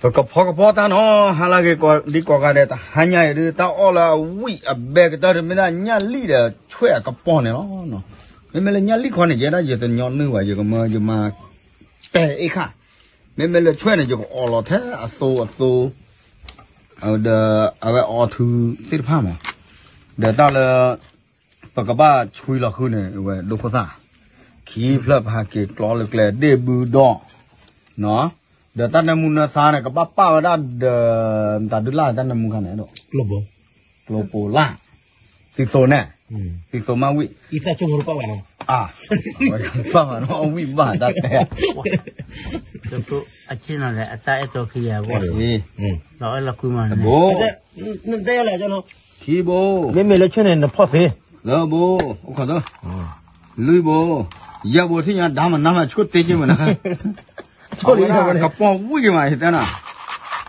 ပကဖီကဖီတၢ်နီၤ ဟါလၢအဂ့ၤ ကိးဒံကိးဂၤဒဲး တဟါညါအံၤဒုး တၢ်အီၣ်လၢအဝံၣ်အဘဲကတၢၢ်ဒုး မ့ၢ်ဒၣ်ညၣ်လံၣ်ဒီးဆွဲၣ်အကပီၤန့ၣ်လီၤ. မ့မ့ၢ်လၢညၣ်လံၣ်ခီန့ၣ် ယဲဒၣ်ယတညီနုၢ်ဘၣ် ယကမၢယမၤပဲအ့ၣ်ခၣ်, မ့မ့ၢ်လၢဆွဲၣ်န့ၣ် ယကအီၣ်လီၤထဲအသိအသိ ဒီးအဝဲအီၣ်ထုသ့ၣ်တဖၣ်မး, ဒီးတၢ်လၢ ပကဘၣ်ဆွံလီၤဃုန့ၣ် အဝဲဒိခိၣ်သၣ်, ခံဖျၢၣ်ပဟးက့ၤကျီလၢကျဲ ဒ့ၣ်ဘုဒီး, ဒီးတၢ်နၢမူနၢသါန့ၣ် ကဘၣ်ပာ်ဝဲဒၣ်ဒီး တၢ်ဒုးလၢ်တၢ်နၢမူခါန့ၣ်ဒီး ကျိပိာ်လၢ်, သံသိန့ၣ်, သံသိမၣ်ဝံၣ်, ပာ်ဝဲနီၤ အဝံၣ်ဘၣ်တၢ်တဲ အဆ့ၣ်နီၤလဲၣ် အတၢ်အဲၣ်တီခံဂၤဘိ, လီၤအဲၣ်လီၤကွံမးန့ၣ်, ခံဘိ, မ့မ့ၢ်လၢဆွဲၣ်န့ၣ် နဖီၣ်သ့, သၢဘိ, အိၣ်ခိးသၢ, လွံၢ်ဘိ, ယဲၢ်ဘိထံၣ်ညါ ဒါမနါမး ဆိၣ်တ့က့မးနၤ, အဝဲဒၣ်ကပီၤဝံၣ်က့ၤမး ယတဲနၤ,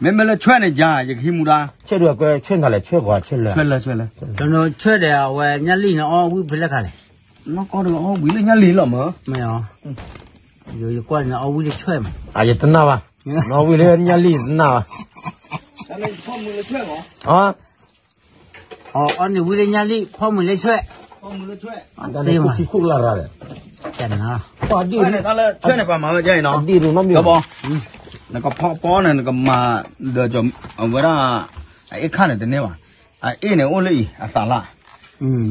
မ့မ့ၢ်လၢဆွဲၣ်န့ၣ်ယၤ ယကဟံးမူဒါ, ဆွဲၣ်ဒုးအကွဲ ဆွဲၣ်နၤလဲၣ် ဆွဲၣ်ဂီၤဆွဲၣ်လၢ, ဆွဲၣ်လၢ, ဆွဲၣ်လၢ, ဆွဲၣ်ဒီးအဝဲညၣ်လံၣ်န့ၣ် အီၣ်ဝံၣ်ဖဲလဲၣ်ခါလဲၣ်, နီၢ်ကီၢ်ဒီးအီၣ်ဝံၣ်လၢညၣ်လံၣ်လီၤမး, မ့ၢ်, ယကွၢ်န့ၣ်အီၣ်ဝံၣ်လၢဆွဲၣ်မး, ယတနၢ်ဘၣ်, အီၣ်ဝံၣ်လၢညၣ်လံၣ်တနၢ်ဘၣ်, အီၣ်န့ၣ်ဝံၣ်လၢညၣ်လံၣ် ဖီမုၢ်လၢဆွဲၣ်, တၢ်လၢဆွဲၣ်န့ၣ် ပှၤမၤဝဲဒ်အံၤနီၤ, နကဖီကဖီန့ၣ် နကမၤဒီး အဝဲဒၣ် အအ့ၣ်ခၣ်န့ၣ်တန့ၢ်ဘၣ်, အအ့ၣ်န့ၣ်အိၣ်လၢအံၤ အသးလၢ်,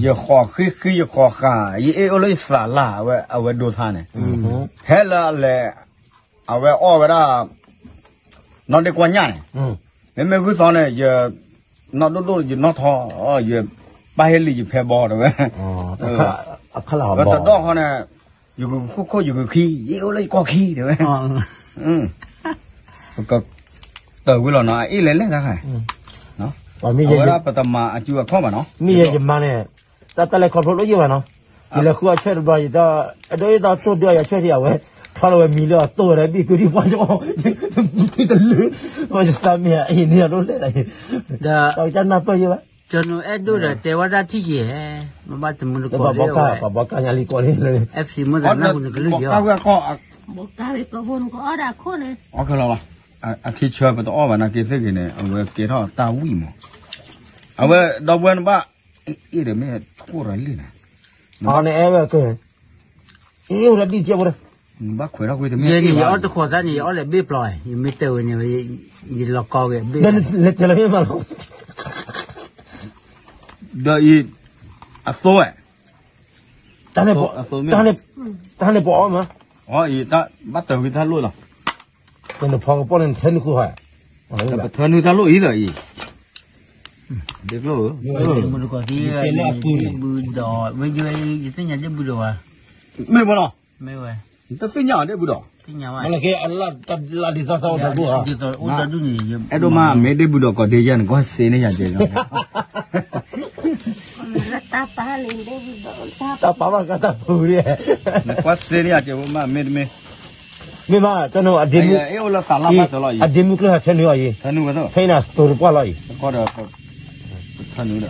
ယဃီၤဃံဃံ ယဃီၤဃာ် ယအ့ၣ်အိၣ်လၢယသးလၢ် အဝဲဒိထါန့ၣ်, ဟဲလၢအလဲၤ အဝဲအီၣ်ဝဲဒၣ် နီၢ်ဒ့ကွၢ်ညၣ်န့ၣ်, မ့မ့ၢ်ဂုၢ်သီန့ၣ် ယ နီၢ်ဒိၣ်ဒိၣ် ယနီၢ်ထီ ယပၢ်ဟ့ၣ်လံယဖဲဘီတဲဝဲ, တဒီၣ်ဃီန့ၣ် ယဂုာ်ခိၣ်ခိၣ် ယဂုာ်ခံ ယအ့ၣ်အိၣ်လၢယကီၢ်ခံတဲဝဲ, ပက တၢ်ဝံၤလီၤနီၤ အအ့ၣ်လဲၤလဲၤတၢ်ခါ, အဝဲဒၣ်ပတမၤအစုအခီၣ်ဘၣ်နီၤ, မ့ၢ်ယဲယမါန့ၣ် တၢ်တၢ်လဲၤခီဖျိလၢယဘၣ်နီၤ, ယလဲၤဃုအီၣ်ဆွဲၣ်တဘျီ ယတ အဲၣ်ဒိးယတၢ်တိၢ်ဒုးအီၣ်ယဆွဲၣ်ထံအဝဲ ထီလီၤဝဲမံၤလၢအတိၢ်ဝဲဒၣ်ဘ့ၣ်ကုဒံပှၢ်ကီ တလၢ ပှၤယသးမ့ၢ်အအ့ၣ်န့ၣ်အဒိးလဲၤဒၣ်, ဒီးတၢ်ကနၢ်ပၢၢ်ယဘၣ်, ကၠီနူအဲၣ်ဒိၣ်ဒီးတဲဝဲဒၣ်ထံၣ်က့ၤ, မ့ၢ်ဘၣ်တမုာ်တကိးလၢဝဲ, ပှၤဘီကါညါလံကီးန့ၣ်, အဲၣ်ဖံမ့ၢ်တနၢ်ဟူနကလုၢ်ယီၤ, ဘီကါဝဲကီး, ဘီကါဝဲကီးဖိနကအီၣ်ဒၣ်ခိၣ်န့ၣ်, အီၣ်ခဲလီၤလီၤ, အခံဆၢပတအီၣ်ဘၣ်နာ်က့သ့ၣ်ဂ့ၤန့ၣ် အဝဲကဲထီၣ်တၢ်ဝံၣ်မး, အဝဲဒီပုၢ်ဝဲၢ်နဘၣ် အ့ၣ်ဒီးမ့ၢ်ထိၣ်ရၤလံၣ်နၤ, အန့ၣ်အဲၣ်ဝဲကၢ, အ့ၣ်အိၣ်ဒီးဒ်ကဲဖိဒီး, ဘၣ်ခွဲးထီၣ်ကွံာ်တမ့ၢ်, ယဲန့ၣ် ယအီၣ်တခိးသၣ်န့ၣ် ယအီၣ်လဲၤဘ့ၣ်ပျီ, ယမ့ၢ်တဲဝဲန့ၣ်, ယလီၤကီက့ၤဘ့ၣ်, လဲၤတဲလီၤမ့ၢ်မးလီၤ, ဒီးအံၤ, အသိဝဲ, တၢ်န့ၣ်, တၢ်န့ၣ်ပအီၣ်မး, အံၤ, ဘၣ်တၢ်ဝံၤတၢ်လိၣ်လီၤ, နဖီကပီၢ်န့ၣ်ထၢနုာ်ဃုဟီ, ပထၢနုာ်တၢ်လိၣ်အံၤဒီးအံၤ, ဒ့ကျိၣ်ဧၢ, မုၢ်တကိးသံ, ဒ့ဘုဒီး, မ့ၢ်ယသ့ၣ်ညါဒ့ဘုဒီးဝဲ, မ့ၢ်ဝဲလီၤ, မ့ၢ်ဝဲ, တသ့ၣ်ညါအီၤဒ့ဘုဒီး, သ့ၣ်ညါဝဲ, လၢက့အလၢ်တၢ်ဒ်သိးသီအိၣ်ဒီးဘုဧါ, အိၣ်ဒီးဒူၣ်န့ၣ်, အဲၣ်ဒိးမး မ့ၢ်ဒ့ဘုဒီးကိးဒ့ယဲၢ် နကွၢ်စ့န့ၢ်ယၤကဲး တၢ်ပာ်ဘၣ်ကတၢၢ်ပူၤ, နကွၢ်စ့န့ၢ်ယၤကဲး မ့ၢ်တမ့ၢ်, မ့ၢ်ဘၣ်, အဒ့မုၣ်ကျၢၢ်ဟးထၢနုာ်အီၤအံၤ, အဒ့မုၣ်ကျၢၢ်ဟးထၢနုာ်အီၤအံၤ, ဖဲအံၤန့ၣ်သိတပှၢ်လီၤအံၤ,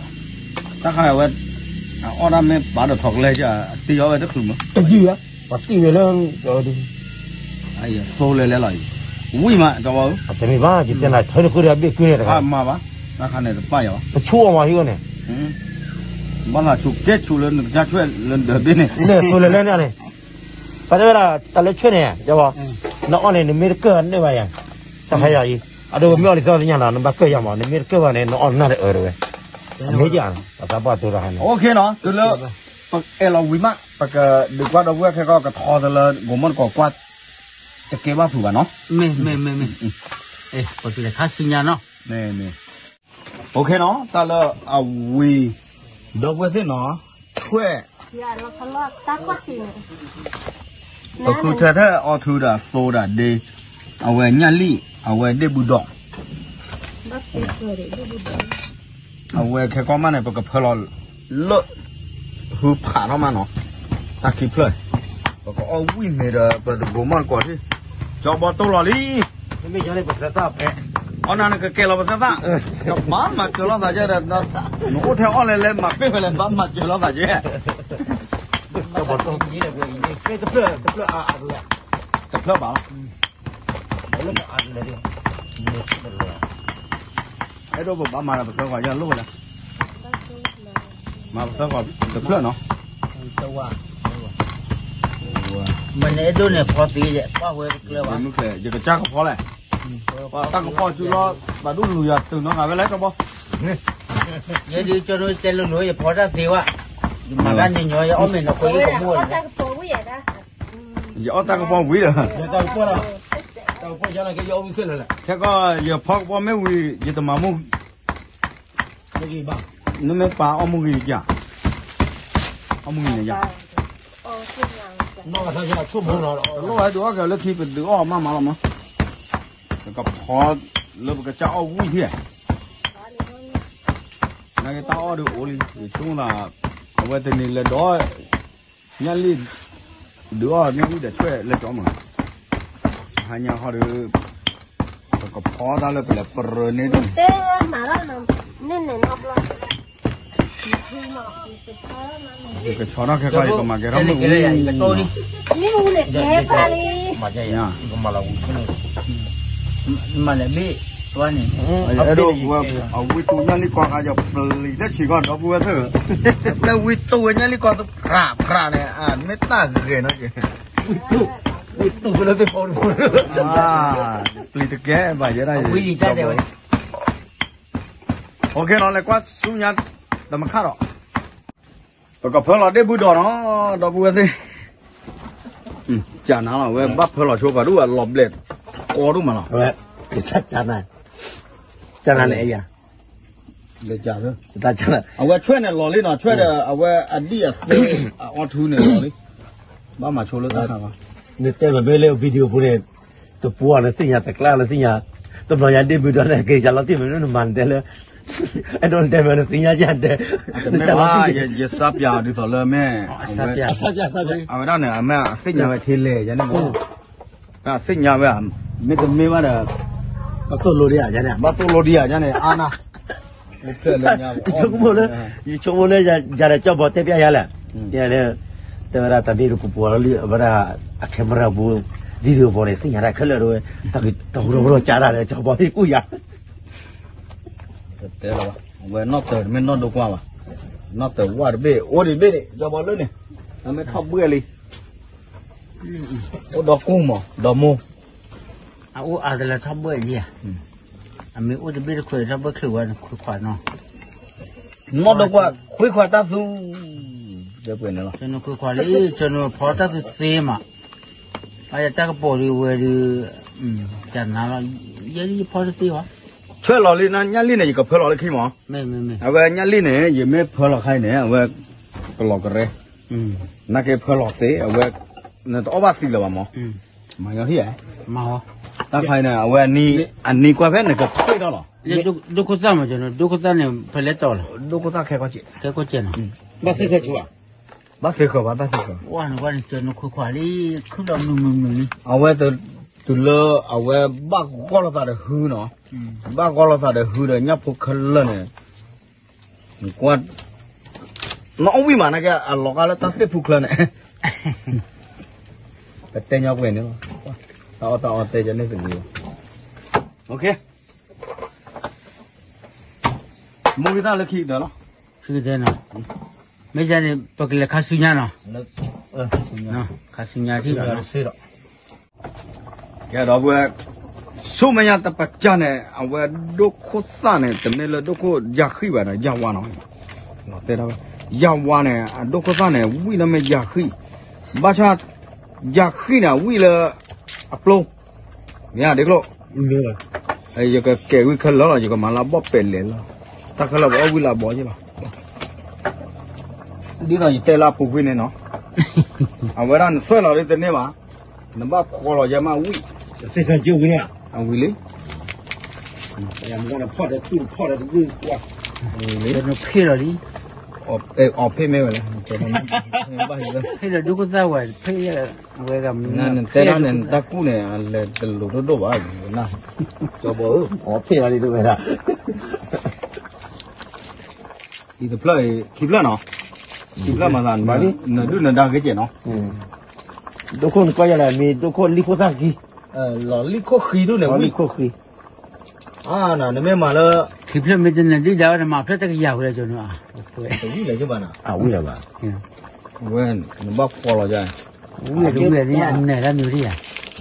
တၢ်ခါဝဲ, အအီၣ်ဒၣ်မ့ၢ်ပာ်ဒီးထိးကလဲက, တံၢ်အီၣ်ဝဲတချုးမး, တယုၢ်ဧါ, ပှၤတံၢ်ဝဲလၢ, သိလဲၤလဲၤလီၤအံၤ, ဝံၣ်မး, တမ့ၢ်ဘၣ်, ယတဲနၤထၢနုာ်ဃုဒီးဘ့ၣ်ကုန့ၣ်တခါ, မၤဘၣ်, တၢ်ခါန့ၣ်တပၢ်ယၤဘၣ်, ပဆိအီၤမးဟံၣ်ဝဲန့ၣ်, ဘၣ်သးဆိကဲဆိလၢနကစၢ်ဆွဲၣ်လၢနဒၢးဘ့ၣ်န့ၣ်, သိလဲၤလဲၤန့ၣ်န့ၣ်, ပတဲဝဲဒၣ် တၢ်လၢဆွဲၣ်န့ၣ်, နအီၣ်န့ၣ် နမ့ၢ်တကၢၢ်န့ၢ်ဘၣ်ယၤ, တၢ်ဟဲယၤအံၤ, အဒိမ့ၢ်အီၣ်လံသီသ့ၣ်ညါနီၤ နဘၣ်ကၢၢ်ယၤမး နမ့ၢ်တကၢၢ်ဘၣ်န့ၣ် နအီၣ်နၢ်တအၢတဝဲ, အမ့ၢ်ယၤ, ပသးပှၢ်တိၤတၢ်ဟါန့ၣ်, အိၣ်ခ့နီၤ တုၤလၢ, ပအဲၣ်လီၤဝံၤမး ပကဒုးကွၢ်ဒီပုၢ်ဝဲၢ်ခဲကီၢ် ကထီတလၢ ကိးမီၣ်တကိးကွၢ်, တကဲဘၣ်ဖုးဘၣ်နီၤ, မ့ၢ်မ့ၢ်မ့ၢ်မ့ၢ်, ပကလဲၤခါဆူညါနီၤ, မ့ၢ်မ့ၢ်, အိၣ်ခ့နီၤ တၢ်လၢအဝံၤ, ဒီပုၢ်ဝဲၢ်သ့ၣ်နီၤ, ဆွဲၣ် ပဃုထၢထဲအီၤထုဒီးသိဒီးဒ့, အဝဲညၣ်လံၣ် အဝဲဒ့ၣ်ဘုဒီး, အဝဲခဲကီၢ်မးန့ၣ် ပကဖၢလီၤလၢ, ဟုဖးထီၣ်မးနီၤ, တၢ်ခံဖျၢၣ်, ပကအီၣ်ဝံၣ်မ့ၤဒီး ပတကိးမီၣ်တကိးထံၣ်, ကၠီဘီတိၢ်လီၤလံ အီနၤနကကဲလီၤပသၢသၣ်, ကဘၣ်မၤစၢၤလိာ်သးကဲဒီး, နအိၣ်ထဲအီၣ်လဲၣ်လဲၣ် မၤပ့ၢ်ဖဲလဲၣ် ဘၣ်မၤစၢၤလိာ်သးကဲ, တဖျၢၣ်, တဖျၢၣ်အါ, တဖျၢၣ်ဘၣ်လီၤ, လၢအါလဲၣ်, အဲၣ်ဒိးပဘၣ်မၤဒီးပသၢဂီၤယလိၣ်ဝဲလဲၣ်, မၤပသၢဂီၤတဖျၢၣ်နီၤ, မ့ၢ်န့ၣ်အဲၣ်ဒိးန့ၣ်ဖီသ့, ပှၢ်ဝဲတကျၢၤဘၣ်, ယကစၢ်ကဖီလဲၣ်, ပှၤတၢ်ကဖီစုလီၤ, ဘၣ်ဒိၣ်လူၤယၤတုၤနီတဂၤဝဲလဲၣ်ကဘီ, ယဒုးကၠီဒိတဲလိၤလိၤ ယဖီတၢ်သ့ဝဲ, ယမၤတၢ်ညီညီ ယအီၣ်မ့ၤနီၤ ခိယကမိၣ် ယအီၣ်တၢ်ကဖီဝံၤဒီး, ခဲကီၢ် ယဖီကဖီမ့ၢ်ဝံၤ ယတမၤမူ, နမ့ၢ်ပာ်အီၣ်မူဂံၢ်ယၤ, အီၣ်မူဂံၢ်န့ၣ်ယၤ, တလိၣ်ဝဲဒုးအီၣ်က့ၤလၢခံ ပဒုးအီၣ်မးမးလီၤမး, ပကဖီလၢပကစၢ်အီၣ်ဝံၤထံၣ်, နာ်က့တၢ်အီၣ်ဒုးအိၣ်လံ ယဆိကမိၣ်သး, အဝဲတနံၤလဲၤဒီး ညၣ်လံၢ်, ဒုးအီၣ်ညၣ်လံၢ်ဒီးဆွဲၣ်လဲၤကၠီမး, ဟါညါဟီဒီး, ပကဖီတၢ်လၢပလဲၤပရၢန့ၣ်ဒၣ်, န့ၣ်န့ၣ်နီတဘျီ, ယကဆီထီၣ်ခဲကီၢ် ယကမၤကဲထီၣ်မုၢ်အူ, မ့ၣ်အူန့ၣ်ကဲဖးလံ, မၤလဲၣ်ဘ့ၣ်, အဲၣ်ဒိးဝဲ, အဝံတူညၣ်လံၢ်ကီခါ ယပျံၤတၢ်ဆံးကီၢ်ဒီပုၢ်ဝဲၢ်သ့ၣ်ဧၢ, တၢ်ဝံတူဝဲညၣ်လံၢ်ကီသဖျးဖျးန့ၣ် မ့ၢ်တၢ်ဂ့ၤနီၤက့ၤ, ဝံတူဝဲလၢသ့ၣ်ဖီတဖီ, ပျံၤတကဲဘၣ်ယဲဒၣ်, ဝံတၢ်တဲဝဲ, အိၣ်ခ့နီၤ လဲၤကွၢ်ဆူညါ, တမခါဒီး ပကဖၢလီၤဒ့ၣ်ဘုဒီးနီၤ, ဒီပုၢ်ဝဲၢ်သ့ၣ်, ကနၤလီၤ အဝဲဘၣ်ဖၢလီၤဆိပာ်ဒူၣ်အလီၤဘျဲၣ်, ကီဒိၣ်မးလီၤ, ကနၤန့ၣ်ယၤ, အဝဲဆွဲၣ်န့ၣ်လီၤလံနီၤ, ဆွဲၣ်ဒီးအဝဲအဒံၣ်အသ့, အအီထူန့ၣ်လီၤလံ, ဘၣ်မၤဆိလၢတၢ်ခါဘၣ်, နတဲမ့ၢ်လၢ video ပူၤန့ၣ်, တပှၢ်နသ့ၣ်ညါတကျါလၢသ့ၣ်ညါ, တဘျီညါဒ့ၣ်ဘုဒီးန့ၣ် က့ၤယၤလီၤတံၢ်မ့ၢ်နမၤနတဲလၢ အဲၣ်ဒိးတဲမ့ၢ်နသ့ၣ်ညါယၤတဲ, ယစးပၠးဒ်သိးလၢမ့ၢ်, အဝဲဒၣ်န့ၣ် အမ့ၢ်အသ့ၣ်ညါဝဲထဲလဲၣ်ယၤန့ၣ်မ့ၢ်, အသ့ၣ်ညါဝဲ, မ့တမ့ၢ်ဘၣ်ဒီး, ဘၣ်သိၣ်လိဒံးယၤန့ၣ်, ဘၣ်သိၣ်လိဒံးယၤန့ၣ် အါနၤ, ယဆိကမိၣ်လၢ, ယဆိကမိၣ်လၢယၤဒီးကၠီဘီတဲပျးယၤလဲၣ်, တဲဝဲဒၣ်တၢ်မ့ၢ်တကူပှီၤလီၤလံ အဝဲဒၣ်, အ camera ပူၤ, video ပူၤန့ၣ် သ့ၣ်ညါတၢ်ခဲလၢာ်တဝဲ, တၢ်ကတီၤကရၢကၢဒၣ်ဒီးကၠီဘီဟံၣ်ကူၣ်ယၤ တဲလီၤဘၣ်, အဝဲနီၣ်တၢၤတမ့ၢ်နီၣ်ဒိကွၢ်ဘၣ်, နီၣ်တၢၤဝၣ်တဘ့ၣ် အိၣ်ဒံးဘ့ၣ်န့ၣ် ကၠီဘီလၢန့ၣ်, အမ့ၢ်ထီၣ်ဘှဲၣ်လံ, အိၣ်ဒီကူၢ်မး ဒီမိၢ်, အအိၣ်အါတလၢထီၣ်ဘှဲၣ်လံဧါ, အမ့ၢ်အိၣ်တဘ့ၣ်တခွဲးထီၣ်ဘှဲၣ်ချုးဝဲနခွဲးခွါနီၤ, နီၣ်ဒိကွၢ် ခွဲးခွါတၢ်သူ, တဲပှဲၤန့ၣ်လီၤ, နခွဲးခွါလံ, နဖီတၢ်သူသ့မး, အယတၢ်ကပီၤဒုးဝဲဒုး, ကနၤလီၤ, ယဲဒ်ယဖီတသ့ဘၣ်, ဆွဲလီၤလံ ညၣ်လံၢ်န့ၣ် ယကဖၢလီၤလၢခံမး, အဝဲညၣ်လံၢ်န့ၣ် ယမ့ၢ်ဖၢလီၤခါအံၤန့ၣ် အဝဲ, ကလီၤကရဲ, နာ်က့ဖၢလီၤသ့ အဝဲ, နတအီၣ်ဘၣ်သံလၢၤဘၣ်မး, မၤယီၤဟံၣ်ဧါ, တၢ်ခါအံၤန့ၣ် အဝဲ, အနံၤကွၢ်ဖဲနကခွဲးထီၣ်လီၤ, ဒိၣ်ခိၣ်သၣ်မး ဒိၣ်ခိၣ်သၣ်န့ၣ် ဖဲလဲၣ်တီၤလီၤ, ဒိၣ်ခိၣ်သၣ်ခဲကီၢ်စဲး, ခဲကီၢ်စဲးနီၤ, ဘၣ်သ့ၣ်ဃၢၤဆိဘၣ်, ဘၣ်သ့ၣ်ဃၢၤဘၣ် ဘၣ်သ့ၣ်ဃၢၤ, ဝါနကွၢ်န့ၣ် နခွဲးခွါလံ, ခုၣ်ဒီးမုာ်မုာ်မုာ်လံ, အဝဲ, တုၤလၢ, အဝဲဘၣ်ဂီၢ်လိာ်သးဒီးဟုနီၤ, ဘၣ်ဂီၢ်လိာ်သးဒီးဟုဒီးညၣ်ဖိခဲလၢာ်န့ၣ်, နကွၢ်, နအီၣ်ဝံၣ်မး နာ်က့အလီၤဂာ်လၢတၢ်သ့ၣ်ဖူချၢန့ၣ်, ပတဲညီပှဲၤန့ၣ်လီၤ, တၢ်အီၣ်တၢ်အီတဲယန့ၣ်တဂ့ၤ, မိၢ်ဂံၢ်တၢ်လၢခံကတၢၢ်လီၤ, ခံကတၢၢ်နီၤ, မ့ၢ်န့ၣ် ပကလဲၤခါဆူညါနီၤ, ခါဆူညါထံၣ်ဘၣ်နီၤ, ကဲဒီးပဝဲ, ဆူမဲာ်ညါတပစၢ်န့ၣ် အဝဲဒိၣ်ခိၣ်သၣ်န့ၣ် တမ့ၢ်လၢဒိၣ်ခိၣ်ယၤဃံၣ်ဘၣ်ဒီး ယၤဝါနီၤ, တဲဒၣ်ဝဲ, ယၤဝါန့ၣ် အဒိၣ်ခိၣ်သၣ်န့ၣ် ဝံၣ်နီၢ်မ့ၢ်ယၤဃံၣ်, ဘၣ်ဆၣ်, ယၤဃံၣ်န့ၣ် ဝံၣ်လၢ, အပျိ, မ့ၢ်ဒ်ကျိၣ်, ယကကဲဝံၣ်ခဲလၢာ်လီၤ ယကမၤလၢအဘီၣ်ပဲာ်လဲၣ်လီၤ, တၢ်ခဲလၢာ်ပအီၣ်ဝံၣ်လၢအဘီၣ်ယ့ၢ်လီၤ ဒ်သိးယတဲလၢအပူၤကွံာ်န့ၣ်နီၤ, အဝဲဒၣ်နသွဲၣ်လီၤဒ်တန့ၢ်ဘၣ်, နဘၣ်ဃီလီၤယဲမးဝံၣ်, သ့ၣ်ခၢၣ်ကၠိဝံၣ်န့ၣ်, အဝံၣ်လံ, ဖီၣ်ဒီးတဘျုးကွၢ်, နဖ့ၣ်လီၤလံ, အီၣ်ဖ့ၣ်မ့ၢ်ဝဲလဲၣ်, ဖ့ၣ်လီၤဒိၣ်ခိၣ်သၣ်ဝဲ, ဖ့ၣ်လီၤ, အဝဲဂၤမနုၤ, နတဲဒၣ်န့ၣ် နတၢ်ကူၣ်န့ၣ် အလဲၤတလိၤဒိၣ်ဒိၣ်ဘၣ်, ကၠီဘီဧၢ, အီၣ်ဖ့ၣ်လီၤဒ်တဝဲဒၣ် အံၤတဖျၢၣ်အံၤ ခံဖျၢၣ်နီၤ, ခံဖျၢၣ်မၤသး, နဒုၣ်နဒါဂ့ၤကဲးနီၤ, ဒိၣ်ခိၣ်နကီၢ်ယၤလဲၣ် မ့ၢ်ဒိၣ်ခိၣ်လံၣ်ခိၣ်သၣ်ခံ, လီၤလံၣ်ခိၣ်ဃံဒိၣ်န့ၣ် လီၤလံၣ်ခိၣ်ဃံ, နမ့ၢ်မၤလၢ ထံဖျၢၣ်မ့ၢ်တနၢၤဒုၣ်ဒါဝဲ နမၤဖျၢၣ်တကယၤဝဲလၢကၠိနီၤ, တဝံၣ်လၢၤဘၣ်နီၤ, အဝံၣ်လၢၤဘၣ်, ဝဲ နဘၣ်ဖှီလီၤယါ, ဝံၣ်တဝံၣ်န့ၣ် အနၢၤလၢမ့ၢ်တယါ,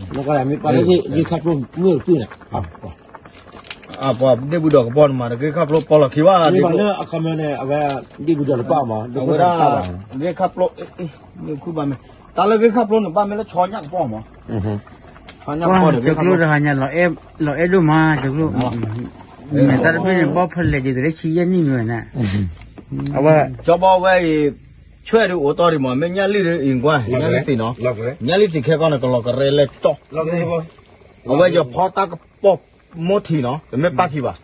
မ့ၢ်ခါဖျိမ့ၢ်တပၢ်န့ၣ်, ပှၤဒ့ၣ်ဘူၣ်ဒီးကပီၤနမၤတဂ့ၤခါဖျိပီလီၤခံဘၣ်, ဒ့ၣ်ဘူၣ်ဒီးနပၢ်မး, အဝဲဒၣ် ဂ့ၤခါဖျိ, မ့ၢ်ခုဘၣ်မ့ၢ်, တၢ်လၢဂ့ၤခါဖျိနဘၣ်မ့ၢ်လၢဆီညၣ်ကပီၤမး, ဆီညၣ်ကပီၤဒီး ကၠိကျိတဟါညါ လီၤအဲၣ်ဒိၣ်မး, ကၠိကျိ, မ့ၢ်တၢ်တဘ့ၣ်န့ၣ် ဘီၣ်ဖဲလဲၣ်ဒ်သိးလၢဆံယဲၢ်နံၣ်မ့ၢ်ဝဲန့ၣ်, အဝဲ ကၠီဘီဝဲအံၤ, ဆွဲဒုးအိၣ်တီၢ်ဒံးမး မ့ၢ်ညၣ်လံၢ်ဒုးအံၤကွၢ် ညၣ်လံၢ်သ့ၣ်နီၤ, ညၣ်လံၢ်သ့ၣ်ခဲကီၢ်န့ၣ် ကလီၤကရဲလၢကၠီ, အဝဲယဖီတၢ်ကပီၤမိၢ်ထံးနီၤ တမ့ၢ်ပၢ်ထံးဘၣ်,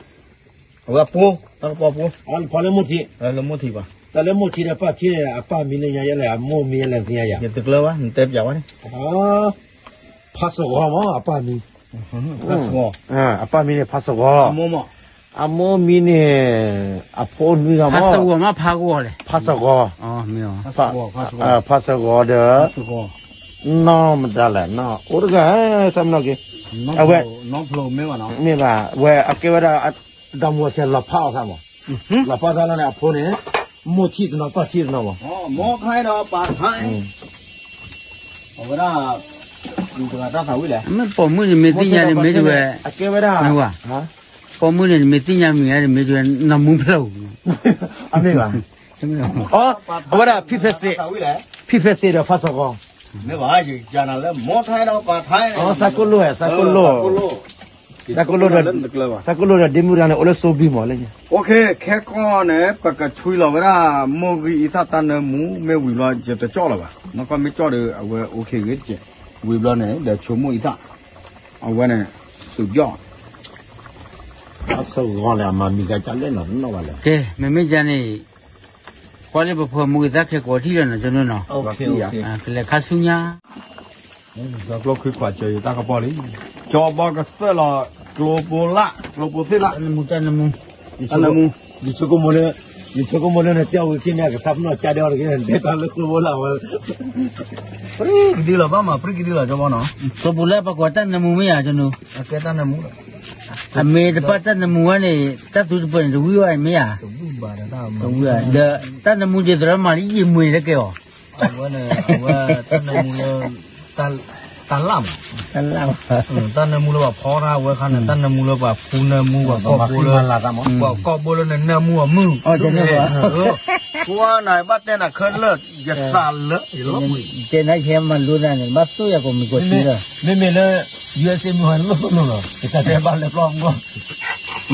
အဝဲပူၤ, တၢ်ကပီၤပူၤ, ဖီလၢမိၢ်ထံး, လၢမိၢ်ထံးဘၣ်, တၢ်လၢမိၢ်ထံးဒီးပၢ်ထံးန့ၣ် အပၢ်မံၤန့ၣ်ညါယဲလဲၣ် အမိၢ်မံၤယဲလဲၣ်သ့ၣ်ညါယၤ, ယတကျၢၤဘၣ် နတဲပျးဝဲန့ၣ်, ဖးစဂီၤမး အပၢ်မံၤ, ဖးစဂီၤ, အပၢ်မံၤန့ၣ်ဖးစဂီၤ, အမိၢ်မံၤန့ၣ်, အဖိနွံဂၤမး, ဖးစဂီၤမး ဖးဂီၤလဲၣ်, ဖးစဂီၤ, ဖးစဂီၤဒီး နီၢ်မတၤလဲၣ်, အိၣ်တဂၤ, သးမနီၢ်က့ၤ, အဝဲ, မ့ၢ်ဘၣ်, ဝဲအကဲဝဲဒၣ်, ဒီမူအဆဲးလီၤဖးအီၤသးမး, လီၤဖးသးလီၤန့ၣ် အဖိန့ၣ်, မိၢ်ထံးတနီၤပၢ်ထံးတနီၤမး, အဝဲဒၣ်, တဂၤတၢ်သးဝံၣ်လဲၣ်, မ့ၢ်ပိာ်မုၣ်န့ၣ်မ့ၢ်သ့ၣ်ညါန့ၣ်မ့ၢ်တဝဲ, အကဲဝဲဒၣ်, ပိာ်မုၣ်န့ၣ်မ့ၢ်သ့ၣ်ညါမံၤဧါန့ၣ်မ့ၢ်တဝဲ နမူဖျၢၣ်, အမ့ၢ်ဘၣ်, အဝဲဒၣ်, ဖံဖဲစ့း, ဖံဖဲစ့းဒီးဖးစဂီၤ, မ့ၢ်ဘၣ်, သးကိၣ်လိၣ်, သးကိၣ်လိၣ်, သးကိၣ်လိၣ်ဒီးဒ့မုၣ်တဂၤန့ၣ် အိၣ်လၢစိဘံၣ်မးလၢ, ခဲကီၢ်န့ၣ် ပကဆွံလီၤဝဲဒၣ်, မိၢ်ဂံၢ်အံသၣ်တၢ်နၢမူ မ့ၢ်ဝံၤဘျီ ယတကၠီၣ်လၢၤဘၣ်, နီၢ်ကီၢ်မ့ၢ်ကၠီၣ်ဒီး အဝဲအိၣ်ခ့ဂ့ၤတက့ၢ်, ဝံၤဘျီန့ၣ် ဒီးဆိကမိၣ်အံသၣ်, အဝဲန့ၣ်, စူးကၠီၣ် အစဂီၤန့ၣ် အမၤမံၤကါကၢ်လဲၣ်နီၤ နီၢ်ဘၣ်လဲၣ်, ကဲ, မ့မ့ၢ်ယၤန့ၣ်, ကွၢ်လၢပဖှီၣ်မူဂံၢ်သၣ်ခဲကိးထံၣ်လီၤနီၤ ကၠိနီၤ, ကလဲၤခါဆူညါ, စီၤကျိခွံခွးစၢၤယတၢ်ကပီၤလံ, ကၠီဘီကသၢၣ်လီၤ, ကျိဖိလၢ်, ကျိဖိသ့ၣ်လၢ်, တၢ်နၢမူ, တၢ်နၢမူ, ယဆိကမိၣ်လၢ, ယဆိကမိၣ်လၢနတဲဝံၤ က့န့ၣ် အကသးပနီၣ်ကၢ်ဒဲးအီၤတက့ၢ် နတဲတၢ်လၢကျိဖိလၢ်ဝဲ, ပြံကဒုလီၤ ဘၣ်မၤပြံကဒုလီၤ ကၠီဘီနီၤ, ကျိဖိလၢ် ပှၤကိးတၢ်နၢမူမ့ၢ်ဧါ ကၠိနီၤ, အကဲတၢ်နၢမူလီၤ, အမ့ၢ်တပၣ်တၢ်နၢမူဝဲန့ၣ် တၢ်သူတပၢၢ်န့ၣ် တဝံၣ်ဘၣ်မ့ၢ်ဧါ, တဝံၣ်ဘၣ်ဒီးတၢ်, ဒီးတၢ်နၢမူဒ်သိးဒီးမၤလၢယံာ်မွ့ၤလၢကဲအီၤ, အဝဲန့ၣ် အဝဲတၢ်နၢမူလၢ, တၢ်လၢ်မး, တၢ်နၢမူလၢပှၤဖီတၢ်ဝဲခါန့ၣ် တၢ်နၢမူလၢပှၤဖူနၢမူ ပှၤကီၢ်ဘိလၢ, ပှၤကီၢ်ဘိလၢနနၢမူအမုၢ်, ကွၢ်နၤဘၣ်တဲနၤခဲလၢာ် ယသးလၢယလီၤပှံၤ, တဲနၤယဟဲမၤလိနၤန့ၣ် ဘၣ်သိၣ်ယၤကိးမံၤကိးထံလီၤ, မ့မ့ၢ်လၢ ယူအ့စ့မုၢ်ဟါန့ၣ် လိၣ်သိၣ်လိၣ်လီၤ ယတၢ်တဲဘၣ်လဲၤပျီမ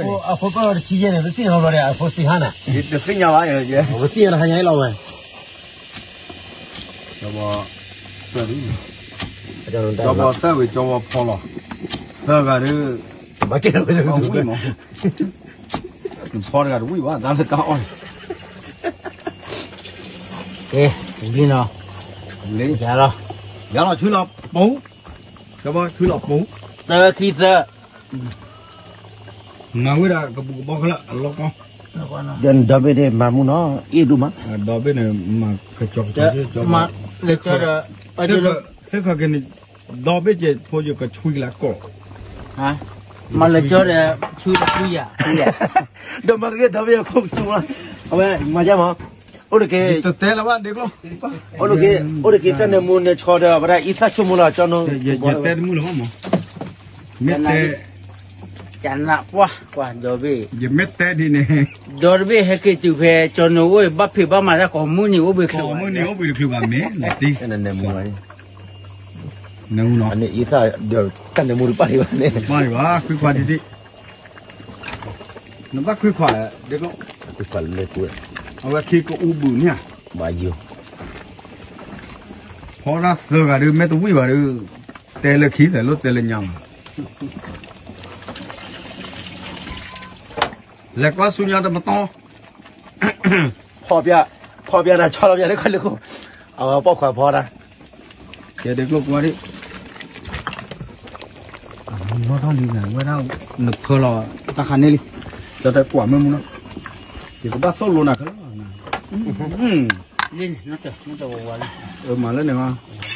ူ, အဃိပၢၢ်လီၤတဆံယဲၢ်န့ၣ် ပသ့ၣ်ညါဘၣ်ဒီး အဖိစံးဟါန့ၣ်, တသ့ၣ်ညါဘၣ်, ပသ့ၣ်ညါတဟါညါအံၤလီၤဝဲ, ကၠီဘီသၢဝံၤ ကၠီဘီဖီလီၤ, သၢဂၤဒီး, ဘၣ်ကဲဝဲ, ဖီတဂၤတဝံၣ်ဘၣ် တၢ်လၢတၢ်အီၣ်န့ၣ်, ကဲ, ဝံၤလီၤ, ယၤလီၤ, ယၤလီၤ ဆွံလီၤပူၤ, ကၠီဘီဆွံလီၤပူၤ, သၢခံသၢ မၤဝဲဒၣ်ကဘူၣ်ကဘီခဲလၢာ်အလီၢ်ကီ, ဒီဘ့ၣ်န့ၣ်မၤမူနီၤ အ့ၣ်ဒိၣ်မး, ဒီဘ့ၣ်န့ၣ်မၤကစီကစီ, လၢကၠီဒီး, သ့ၣ်ခီက့ၤန့ၣ်, ဒီဘ့ၣ်ကဲဖိယကဆွံလၢကီၢ်, မၤလၢကၠီဒီး, ဆွံလၢဆွံယၤ, ဒီးမၤတဂ့ၤ ဒီဘ့ၣ်အခိၣ်ကဆူၣ်, အဝဲမၤယါမး, အိၣ်တက့ၢ်, တတဲလၢၤဘၣ်ဒ့ကျိ အိၣ်တက့ၢ်, အိၣ်တက့ၢ် တၢ်နၢမူန့ၣ်ဆီဒီး အဝဲဒၣ်အံသၣ်ဆိကမိၣ်လီၤ ကၠီနီၤ, ယတဲတမုၣ်လၢၤဘၣ်မး, မ့ၢ်တဲ, ကနၣ်ပှၢ်ကွၢ်ဒီဘ့ၣ်, ယမ့ၢ်တဲဒ်န့ၣ်, ဒီတဘ့ၣ်ဟဲက့ၤတုၤဖဲကၠီနီၤအိၣ် ဘၣ်ဖံးဘၣ်မၤတၢ်ကိးမုၢ်နံၤအိၣ်ဘှံးချုး, ကိးမုၢ်နံၤအိၣ်ဘှံးတချုးဘၣ်မ့ၢ်, နၢမူနီၤ, တၢ်နၢမူတပၣ်ဒံးဘၣ်န့ၣ်, တပၣ်ဒံးဘၣ် ခွံခွါဒံးဒံး, နဘၣ်ခွံခွါ, အဝဲခံကအူဘုးန့ၣ်ဧါ, ဖီတၢ်သၢဂၤဒီး မ့ၢ်တဝံၣ်ဘၣ်ဒီး, တဲလၢခံသးလိၣ်တဲလၢညါမး, လဲၤကွၢ်ဆူညါတပတီၢ်, ဖီပျၢ်, ဖီပျၢ်တၢ်ဆီလီၤပျၢ်လၢခီလၢခိၣ်, အဝဲပိာ်ခွါဖီတၢ်, ကဲဒ့ကျိကွၢ်ဒံး, နီၢ်ထီၣ်လံနၤ ဝဲဒၣ်, နဖၢလီၤ, တၢ်ခါန့ၣ်လံ, ကၠီတဲကွၢ်မ့ၢ်မူနီၤ, ယကဘၣ်သိၣ်လိနၤခဲလၢာ်, လံန့ၣ်, မၤလၢန့ၣ်,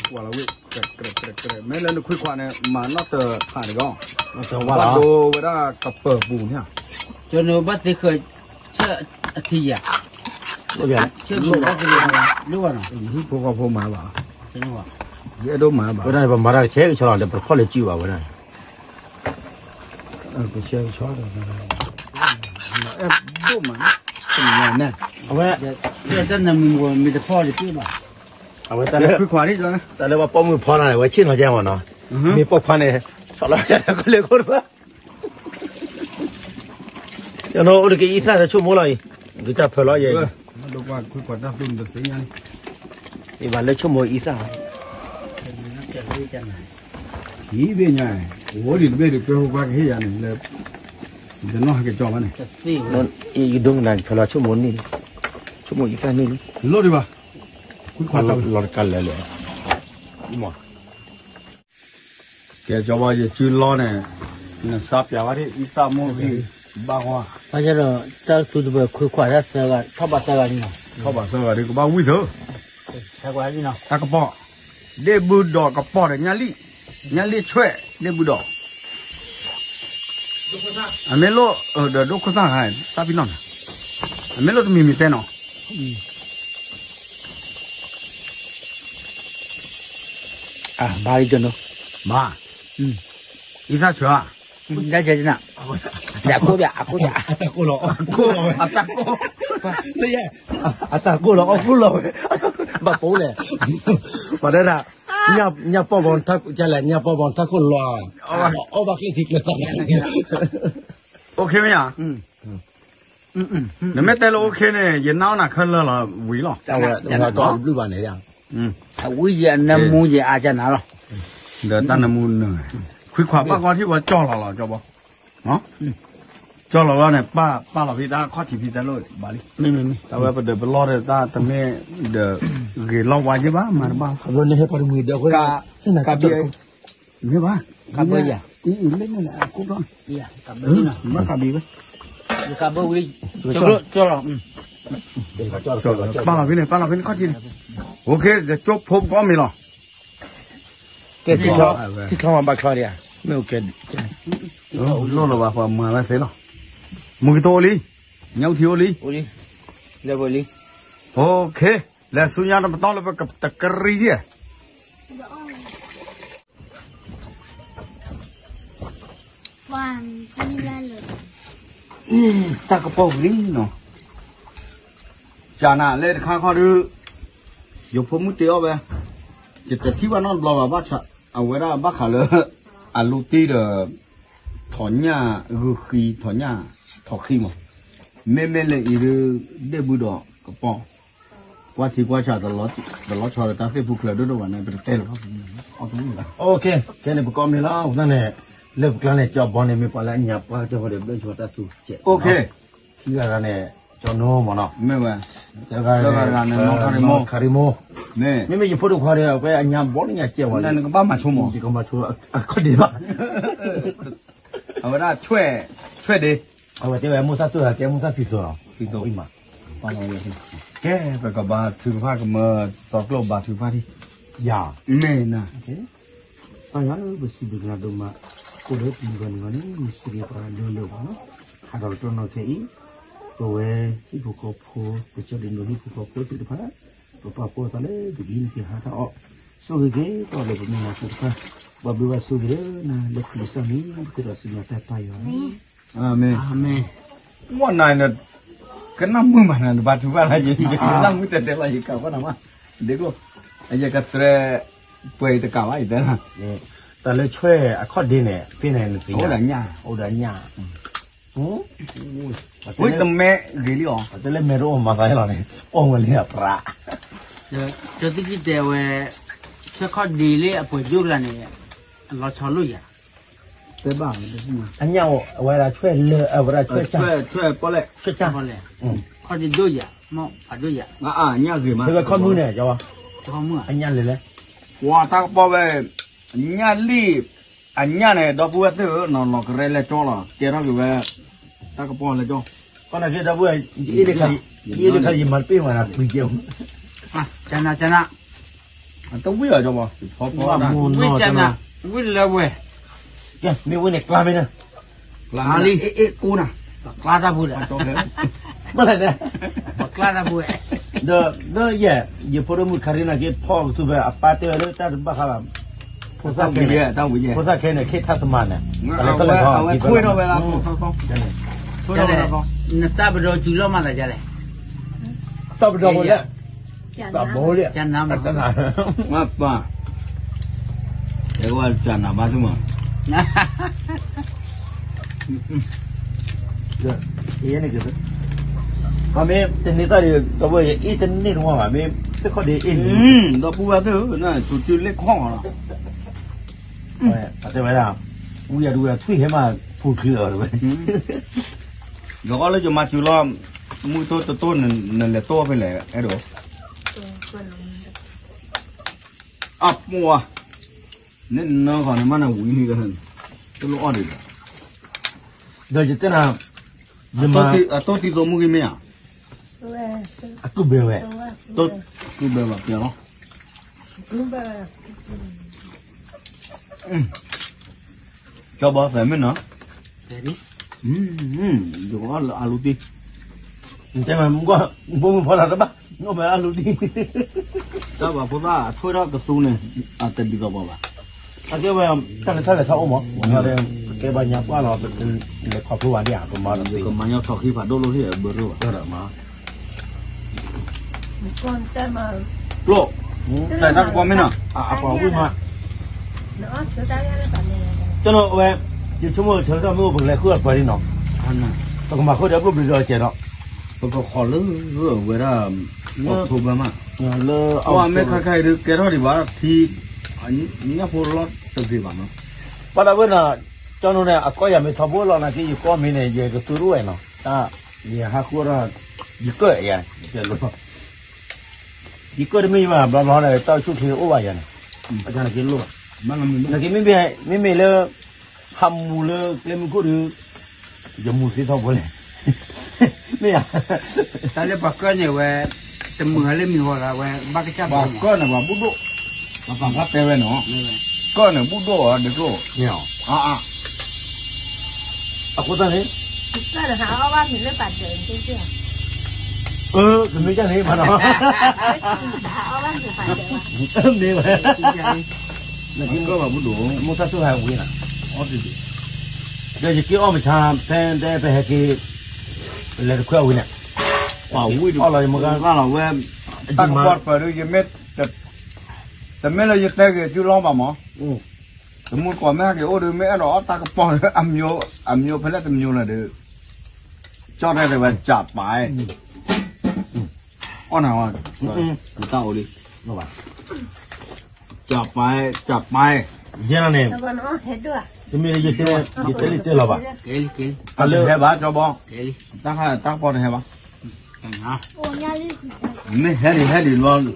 ကွၢ်လီၤဝဲ, မ့ၢ်လၢနခွံခွါန့ၣ် မၤနီၣ်တဖးတဂီၢ် ဘၣ်ဒိဝဲဒၣ်ကပၢၤပူၤန့ၣ်, ကဘၣ်သ့ဃၢၤ ဆၢအထံယၤ, ဆၢဘၣ်သ့လၢဘၣ်နီၤ, ဟံၣ်ဖိဃီဖိမၤဘၣ်, ယအဲၣ်ဒိၣ်မၤဘၣ်, ဝဲဒၣ်န့ၣ် ပမၤတၢ်ကဆှဲကဆှီလီၤ ဒီးပတဖီၣ်လၢစုဘၣ်ဝဲဒၣ်, ကဆှဲကဆှီ, အဲၣ်ဒိၣ်မး, အဝဲ, တၢ်နၢမူမ့ၢ်တဖီၣ်တစုဘၣ်, အဝဲတၢ်လၢ, တၢ်လၢပှၤပိာ်မုၣ်ဖီန့ၣ် ဝဲဆ့ၣ်နီၤကဲမ့ၢ်နီၤ, မ့ၢ်ပိာ်ခွါန့ၣ်, ဆီၣ်လီၤကလဲၤခိၣ်တဖၣ် ယနီၢ်အိၣ်တက့ၢ်အံသၣ်လၢဆိကမိၣ်လီၤအံၤ, ကစၢ်ဖၢလီၤယဲ, ယဘၣ်လၢဆိကမိၣ်အံသၣ်, အံၤဘ့ၣ်ညါ, ဝီဒံးတဘ့ၣ်ဒီး ကၢဖိခွါကဟ့ၣ်ယၤန့ၣ်လၢ, ယနီၢ်ဟဲက့ၤကၠီဘၣ်န့ၣ်, ယဒိကနၣ်ဖၢလီၤဆိကမိၣ်န့ၣ်, ဆိကမိၣ်အံသၣ်န့ၣ်လံ, လီၤဒံးဘၣ်, လီၤတကးလဲၣ်လဲၣ်, ကဲကၠီဘီ ယစုလီန့ၣ်, နစးပၠးဝဲဒၣ်အံသၣ်မိၢ်ဂံၢ်, ဘၣ်ကွၢ်, ဘၣ်ဆၣ်ဒီး တၢ်သူတပၢၤခွံခွါတၢ်သၢဂၤ ထီၣ်ဘၣ်သၢဂၤန့ၣ်လီၤ, ထီၣ်ဘၣ်သၢဂၤဒီးကဘၣ်ဝံၣ်သၢ, တၢ်ကပီၤ, ဒ့ၣ်ဘုဒီးကပီၤဒီးညၣ်လံၣ်, ညၣ်လံၣ်ဆွဲၣ် ဒ့ၣ်ဘုဒီး အမ့ၢ်လိၣ်, ဒီးဒိၣ်ခိၣ်သၣ်ဟါ, တၢ်ပံနီၣ်န့ၣ်, အမ့ၢ်လိၣ်တမံၤမံၤတဲနီၤ, ဘၣ်, ဘၣ်, အံသၣ်ဆၢဧါ, အကိၣ်ဘၣ်, အကိၣ်ဘၣ်, အတၢ်ကိၣ်လီၤ, အတၢ်ကိၣ်, အတၢ်ကိၣ်လီၤ အီၣ်ကိၣ်လီၤဝဲ, ဘၣ်ပိာ်လဲၣ်, ပှၤတဲဒၣ်, ညၣ်ပီၢ်ဘီ, ကလဲၣ် ညၣ်ပီၢ်ဘီထၣ်ခိၣ်လီၤ, အီၣ်ဘၣ်ချ့ထံကျဲသး, အိၣ်ခ့မ့ၢ်ဧါ, နမ့ၢ်တဲလၢအိၣ်ခ့န့ၣ် ယနၢ်အီၣ်နၤခဲလၢာ်လီၤဝံၤလီၤ, တဘျုးဘၣ်န့ၣ်, အဝံယံၤအနၢမူယံၤအါကနၤလီၤ, ဒီးတၢ်နၢမူနၢ, ခွံခွါဘၣ်ဃီထံၣ်ဝဲကၠီလီၤလီၤကၠီဘီ ကၠီလီၤလီၤန့ၣ် ပာ်လီၤဖဲတၢ်ခီၣ်ထံးဖဲတၢ်လိၣ်ဘၣ်လံ, တၢ်ဝဲပဒၢးပလီၢ်ဒီးတၢ်တမ့ၢ်ဒီး ဂ့ၤလီၢ်ဝါယ့ၢ်ဘၣ် မၤတဘၣ်, ကးဘၢယၤ, မ့ၢ်ဘၣ်, ကးဘၢယၤ, အံၤအံၤလၢန့ၣ် အကိၣ်ဘျီ, ကးဘၢဝံၤ, ပာ်လီၤဖဲန့ၣ် ပာ်လီၤဖဲန့ၣ်ခီၣ်ထံးန့ၣ်, အိၣ်ခ့ ကၠိဖိပကီၢ်မ့ၢ်လီၤ ကဲ, ထံချီမးဘၣ်ချီဒံးဧါ, မ့ၢ်အိၣ်ကဲ, လိၣ်လီၤဘၣ်ပှၤမၤဝဲသ့လီၤ, မုၢ်ကတိၤအိၣ်လံ, ညၣ်အူထံအိၣ်လံ, လၢလံ, အိၣ်ခ့, လဲၤဆူညါတပတီၢ်လၢပကတကရံၣ်ဒံး, တၢ်ကပီၤဂ့ၤနီၤ, ကနၤလၢတခါခီဒုး, ယဖိမုၣ်တ့အီၣ်ဝဲ, ယတထံၣ်ဘၣ်နီတဘျီဘၣ်, ဘၣ်ဆၣ်, အဝဲဒၣ်ဘၣ်ဃးလၢ, အလိတ့ဒီး, ထီၣ်ညၣ်ဂုာ်ဃံ, ထီၣ်ညၣ်, ထီၣ်ဃံမး, မ့မ့ၢ်လၢအံၤဒုး, ဒ့ၣ်ဘုဒီးကပီၤ, ကွၢ်ထံကွၢ်ဆး, တလီၤဆီဒီးတၢ်သ့ၣ်ဖူချၢဒိၣ်ဒိၣ်ဘၣ်န့ၣ် ပတတဲလၢၤဘၣ်, အိၣ်ခ့, ကဲန့ၣ်ပကီၢ်မ့ၢ်လီၤ, အဃိသတးန့ၣ်, လၢပကျါန့ၣ် ကၠီဘီန့ၣ် မ့ၢ်ပှၤလၢအညါပှၢ်ကၠီဘီဒီး ဘျၢဆိတၢ်သူကဲး, အိၣ်ခ့, ခံဂၤန့ၣ်, ကၠီနိမးနီၤ, မ့ၢ်ဝဲ, တဂၤန့ၣ်, နီၢ်ခရံမိ, မ့မ့ၢ်ယဖိဒိၣ်ခွါဒီး အဝဲအညါဘီန့ၣ်ညါကဲးဝဲ, နကဘၣ်မၤဆိကမိၣ်, ယကမၤဆိ, အခီၣ်ဒ့ဘၣ် အဝဲဒၣ်ဆွဲၣ်, ဆွဲၣ်ဒ့, အဝဲတဲဝဲမိၢ်သၣ်သူၣ်ဧါ, ကဲမိၢ်သၣ်သံသိးလီၤ, သံသိးအံၤမး, ကဲ, ပကဘါထုကဖၣ်ကမၢ, သီကျိၣ်ဘါထုကဖၣ်ဒံး, ယၤ, မ့ၢ်နၤ, ပၢ်ယွၤဧၢ, ပစံးဘျုးကနၤဒိၣ်မး, အိၣ်လၢပှၤကလုာ်အဂီၢ်န့ၣ် နဆိၣ်ဂ့ၤပှၤလၢလၢပှဲၤပှဲၤလီၤ, ဟးထီၣ်တနီၤခဲအံၤ, ပဝဲဟံၣ်ဖိဃီဖိ, ပကၠီဒုးနုာ်ဟံၣ်ဖိဃီဖိသ့ၣ်တဖၣ်, ပပာ်ဖှိၣ်အသးလၢပကဟံးန့ၢ်က့ၤဟးထီၣ်အီၣ်, ဆိၣ်ဂ့ၤက့ၤပှၤလၢပမုၢ်နၤသ့ၣ်တဖၣ်, ပှၤဘျုးဘၣ်ဆိၣ်ဂ့ၤလၢနၤလၢခရံာ်စၢ်မံၤ ပဃ့ဒီးစံးဘျုးတၢ်ပၢ်ယွၤန့ၣ်, အၤမ့ၣ်, အၤမ့ၣ်, ဝဲနၤန့ၣ်, ကနၣ်မုာ်မးနၤ နဘါထုကဖၣ်လၢယၤ, ကနၣ်မုာ်တဲာ်တဲာ်လီၤ ယကးကွၢ်နၤမး, ဒ့ကိၣ်, ယကသြဲ, ပှဲၤယတကးဘၣ် ယတဲ, တၢ်လၢဆွဲၣ်အခီၣ်ဒ့န့ၣ် ဖဲန့ၣ်နသ့ၣ်ညါ, အိၣ်ဒီးညၣ်, အိၣ်ဒီးညၣ်, ဝဲတမဲဂ့ၤလံအီၤ, တၢ်လၢမဲာ်တအိၣ်မၤသးဟဲလီၤန့ၣ် အီၣ်ဝဲလံအပြး, ကၠီသ့ၣ်ခံတဲဝဲ, ဆွဲၣ်ခီၣ်ဒ့လၢအပှဲၤဒိၣ်တဂၤန့ၣ်, အလီၤဆီလိာ်ယၤ, တဲဘၣ်, အညၣ်အိၣ် အဝဲဒၣ်ဆွဲၣ်လၢအဝဲဒၣ်ဆွဲၣ်, ဆွဲၣ်, ခီၣ်ဒ့ဒိၣ်ယၤ, မ့ၢ်ဖးဒိၣ်ယၤ, အညၣ်ဂ့ၤမး, ခီၣ်မုၢ်န့ၣ်, အညၣ်လဲၤလဲၤ, ဝါတၢ်ကပီၤဝဲ, ညၣ်လံၣ်, အညၣ်န့ၣ် ဒီပုၢ်ဝဲၢ်သ့ၣ်ဧၢ, နီၢ်လီၤကရဲလဲၤကၠီလီၤ ကဲထီၣ်က့ၤဝဲ, တၢ်ကပီၤလဲၤကၠီ, ကီၢ်နၤက့ဒီပုၢ်ဝဲၢ်, ယအ့ၣ်တခါ, ယမၤတပ့ၢ်မးနၤပှံၤကဲ, ကနၤ, ကနၤ, တဝံၣ်အီၤကၠီဘီ, ဝံၣ်ကနၤ, ဝံၣ်လၢဝဲ, ကဲ မ့ၢ်ဝဲန့ၣ် ကျါမ့ၢ်န့ၣ်, ကျါလံ, အ့ၣ် ကိးနၤ, ပကျါတၢ်ဖိဒီး, မ့ၢ်လဲၣ်န့ၣ်, ပကျါတၢ်ဖိ, ဒီး ဒီးယဲ, ယဖိဒိၣ်မုၣ်ခါရံနာ်က့ ဖီကသူဖဲအပၢ်တဲဝဲလၢတၢ်တဘၣ်ဃးဘၣ်, ဖိသၣ်ခဲန့ၣ်, ဖိသၣ်ခဲန့ၣ် ခဲထါစမၤန့ၣ်, အဝဲ, နတၢ်ပဒီစူၤလီၤမးသးဒ်လဲၣ်, တၢ်ပဒီဖိလဲၣ်, တၢ်ဘိလံ, မ့ၢ်ပၢ်, တဲဝဲကနၤဘၣ်သုမး, ယဲန့ၣ်က့, ပှၤမ့ၢ်တန့ၢ်သၣ်ဒီး ဒီပုၢ်ဝဲၢ်ယအ့ၣ်တန့ၢ်တဝီဘၣ် မ့ၢ်သ့ၣ်ခီၣ်ဒ့အ့ၣ်န့ၣ်, ဒီပုၢ်ဝဲၢ်သ့ၣ်ဧၢ, နတူၢ်တုၤလ့ၣ်ခီၣ်လီၤ, တဲဝဲဒၣ်, ဝံယၤဒုးဝဲထွံၣ်ဟဲမးဖူချုးအီၤတဝဲ, ဒီးကီလၢယမၤစၢၤလီၤ, မုၢ်တိၢ်တတိၢ်နလဲၤတိၢ်ဖဲလဲၣ် အဲၣ်ဒိး အပှၤ, န့ၣ်နၢခီန့ၣ်မးနဝံၤန့ၣ်, တလိၣ်အီၣ်ဒံးဒီး, ဒီးယတဲနၤ, ယမၤ, အတိၢ်တံၤသိးမူဂ့ၤမ့ၢ်ဧါ, အကုၢ်ဘဲဝဲ, အကုၢ်ဘဲဝဲပျဲလီၤ, ကၠီဘီသဲးမ့ၢ်နီၤ, ယကအီၣ်လၢအလူတံၢ်, တဲမး, ဖိမုၣ်ဖီလာ်တဘၣ်, အိၣ်မ့ၢ်အလူတံၢ်, တၢ်ဘၣ်ဖိသၣ်အထွဲထီၣ်ကသူန့ၣ်, အတဒ်သိးပှၤဘၣ်, အကဲဝဲ, တၢ်လဲၤထီၣ်လဲၤထီအိၣ်မး, ကဲဘၣ်ညါပှၢ်လီၤ, လဲၤခီဖျိဘၣ်ဒံးဧါ, ပမၤဒီးသ့, ကမၤညီထီၣ်ခံဖးဒိၣ်လိၣ်ထံၣ်ဘၢရိဘၣ်, ကျိၣ်, တၢ်တၢ်ကပီၤမ့ၢ်နီၤ, အပှၤဝံၣ်မး, တနီၤဝဲ, ယဆိကမိၣ်ဆၢကတီၢ်မ့ၢ်အိၣ်ပကလဲၤဃုအပှၤဒ်နီၤ, ပကမၤဃုာ်ဒီးဘျိဘျီဒီးကဲးဒီး, ပကခီလၢဝဲဒၣ်, လၢ, လၢအမ့ၢ်ခါခါအံၤဒုးကဲထီၣ်ဒံးဘၣ်ထံ, ညၣ်ဖိလီၤတဂ့ၤဘၣ်နီၤ, ပှၤဒၣ်ဝဲနီၤ, ကၠီနီၤန့ၣ် အကီၢ်ယၤမ့ၢ်ထီဘိလီၤနာ်က့ ယကီၢ်မ့ၢ်န့ၣ် ယကသူတအိၣ်ဝဲနီၤ, တၢ်, ယဟးဃုအီၣ်ဒီး, ယကၢၣ်ယၤ, ယကၢၣ်တမ့ၢ်ယဘၣ်ဘျီဘျီဒီး တၢ်အိၣ်ဆူၣ်ချ့အိၣ်ဘၣ်ယၤန့ၣ်, နာ်က့လိၣ်ဘၣ်, နာ်က့မ့မ့ၢ်, မ့မ့ၢ်လၢ, ဟးမူလၢကျဲမုၢ်ခိၣ်ဒီး, ယမူသ့ထီဘိလဲၣ်, မ့ၢ်ဧါ, တၢ်လၢပှၤကၢၢ်န့ၣ်ဝဲ, တမုာ်လၢမံၤဟီလီၤဝဲ ဘၣ်ကစၢ်ပှၤကၢၢ်န့ၣ်ပှၤဘူၣ်ဒိၣ်, ပှၤပာ်ဖျါတဲဝဲနီၤ, ကၢၢ်န့ၣ်ဘူၣ်ဒိၣ်အီၤဒ်ကျိၣ်, အါအါ အဃိသတးန့ၣ်, အၢ, တမ့ၢ်ကန့ၣ်မးနီၤ, မ့ၢ်ဝဲ, နက့ၤကီၢ်ဘၣ်ဘူၣ်ဒိၣ်, မိၢ်တၢ်သူၣ်ဟဲဝံၤနၤ, ဒီးယက့ၤအီၣ်မဆါ ဖဲတဲပဟဲက့ၤ, လဲၤတခွဲအဝံၤန့ၣ်, ပှၤဝံၤဒီးအီၣ်လီၤယမ့ၢ်ဂၤလီၤဝဲ, တၢ်ကပီၤတပၢၤဒုးယမ့ၢ်, တမ့ၢ်လၢယတဲဂ့ၤစုလီၤဘၣ်မး, တမူတကိးမ့ၢ်ဟဲက့ၤအိၣ်ဒီးမ့ၢ်အဲၣ်ဒိးအီၣ်တၢ်ကပီၤဒီး အမျိုးဖဲလဲၣ်တမျိုးလၢၤဒီး, ကၠီတဲတဲဝဲ ကၠးပာ်, အီၣ်နၤဝဲ, တၢ်အိၣ်လံ, ကၠးပာ်, ကၠးပာ်, ယဲန့ၣ်, တမ့ၢ်ယတဲလံတဲလီၤဘၣ်, တဟဲဘၣ်ကၠီဘီ, တၢ်ခါတၢ်ကပီၤတဟဲဘၣ်, မ့ၢ်ဟဲဒံးဟဲဒံးလီၤ, န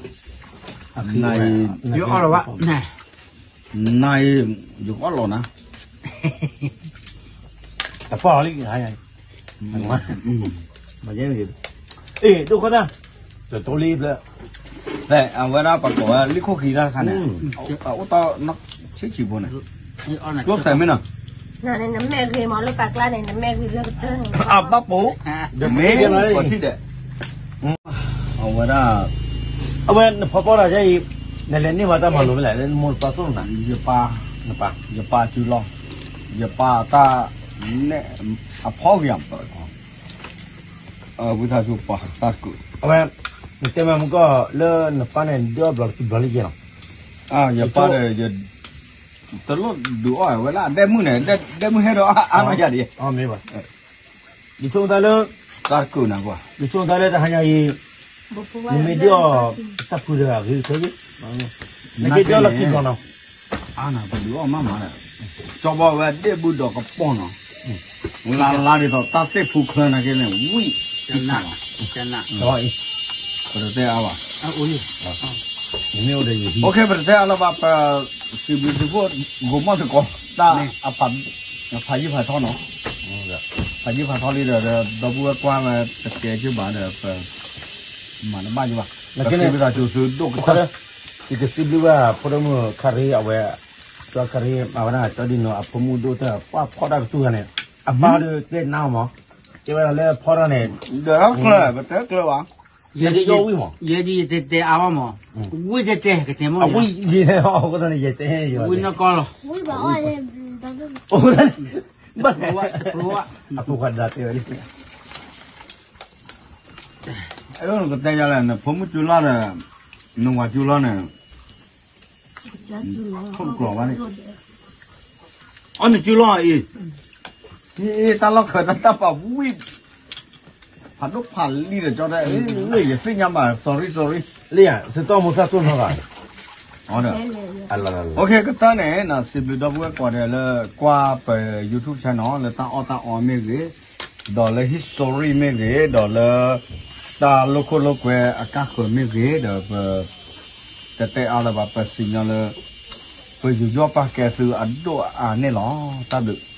အံၤ, နအံၤ, ယကအီၣ်လီၤနၤ, တပီၤလံ, မ့ၢ်, အ့ၣ် ဒိၣ်ဃီတၢ်, တတိလံ, အဝဲဒၣ်ပကိးဝဲလံခိၣ်ခံတၢ်တခါန့ၣ်, အိၣ်တ့ၢ်ဆံးဆံးဖိန့ၣ်, ကျိၣ်သဲးမ့ၢ်နီၤ, နမဲာ်ဂ့ၤမးလၢပာ်ကျါန့ၣ် နမဲာ်ဂ့ၤလၢကတၢၢ်န့ၣ်, အဘၣ်ပိာ်, မ့ၢ်ပှၤထံၣ်ဒဲး, အဝဲဒၣ်, အဝဲနဖီပီၣ်တၢ်ယဲအံၤ, နလဲၤန့ၢ်ဝဲတၢ်မၤလိာ်ဖဲလဲၣ် လၢနမိၢ်နပၢ်သိၣ်လိနၤ, ယပၢ်, ယပၢ်စုလီၤ, ယပၢ်တၢ်, နဲၣ်, အဖီဂ့ၤ, ဝံသးစူၤပှၤတၢ်တကုး, အဝဲ, နတဲမးမုၢ်ကီၢ်လၢနပၢ်န့ၣ် ဒုးအီၣ်ဘျီတဘျီလံယဲလီၤ, ယပၢ်ဒီး, တလိၣ်ဒုးအီၣ်ဝဲလၢအဒဲမုၢ်န့ၣ်, ဒဲမုၢ်ဟဲဒီးအါမးယၤဒံး, ယဆိကမိၣ်သးလၢ, တၢ်တကုးနၤကွၢ်, ယဆိကမိၣ်သးလၢတဟါညါအံၤ, နမ့ၢ်ဒုးအီၣ်တၢ်ဖုဒီးအဂ့ၤကတၢၢ်, နက့ၤဒုးအီၣ်လီၤခံဘျီနီၤ, အါနၤပဒုးအီၣ်မးမး, ကၠီဘီဝဲဒ့ၣ်ဘုဒီးကပီၤနီၤ, လါလါဒ်သိးတၢ်သ့ၣ်ဖူချၢနာ်က့န့ၣ် ဝံၣ်, ပတတဲအါဘၣ်, မ့ၢ်အိၣ်ဒီးယဟံၣ်, ပတတဲအါလၢၤဘၣ် ပစံးဘျုးစံးဖှိၣ် ဂိၤမီၣ်သကိး, တၢ်, ဖးယံာ်ဖးထီနီၤ, ဖးယံာ်ဖးထီလံဒီး ဒီပုၢ်ဝဲၢ်ကွၢ်ဝဲတကဲက့ၤဘၣ်ဒီး ပ, မၤတဘၣ်ယဘၣ်, ပက့ၤဝံသးစူၤသုဒိၣ်ကတၢၢ်, ယကစံးဘျုးဘၣ်ဖိဒိၣ်မုၣ်ခါရံအဝဲ, ကၠီကရ့ အဝဲဒၣ် ကၠီဒံနိ အဖိမုၣ်ဒိၣ်တၢ် ပှၢ်ဖီၣ်တၢ်ကတူၢ်ဂၤန့ၣ် အပၢ်ဒီးတဲနါမး, တဲဝဲဒၣ်လၢဖီၣ်တၢ်န့ၣ် ဒီးကျၢၢ် ပတဲကျၢၢ်ဘၣ်, ယဲဒ်ယတဲတဲအါဘၣ်မး, ဝံၣ်တဲတဲကတဲမ့ၢ်, အဝံၣ်ယဲအဃိသတးန့ၣ် ယတဲယဲ, ဝံၣ်နီၢ်ကီၢ်လီၤ, အဃိသတးန့ၣ် ဘၣ် အဖိခွါဒါတဲဝဲဒၣ် အဲၣ်ဒိးကတဲယၤလဲၣ် နဖိမုၣ်ကၠူလီၤဒီး နဝၤကၠူလီၤန့ၣ် ထိၣ်တကျိၤဘၣ်န့ၣ်, အီနကၠူလီၤအံၤ, တၢ်လီၢ်ခၢးတၢ်တၢ်ပာ်ဝံၣ်, ဖးဒိၣ်ဖးလံဒီးကၠီတဲ, လၢယသ့ၣ်ညါဘၣ် sorry sorry, လၢယၤ သုတီၢ်မိၢ်သၣ်တိၢ်နီၢ်ဂၤ ကတၢၢ်န့ၣ် စံးဘျုးဒီပုၢ်ဝဲၢ်ကိးဂၤဒဲးလၢ ကွၢ်ပ YouTube channel လၢတၢ်အီၣ်တၢ်အီမ့ၢ်ဂ့ၤ, ဒီးလၢ history မ့ၢ်ဂ့ၤ, ဒီးလၢ တၢ်လိာ်ခိၣ်လိာ်ကွဲအကါဃၢၤမ့ၢ်ဂ့ၤ, ဒီးပ တတဲအါလၢၤဘၣ် ပစံၣ်ညီၣ်လၢ ပယူးယီၣ်ပာ်ကဲသုအဒိၣ်အါန့ၣ်လီၤ. တၢ်ဘျုး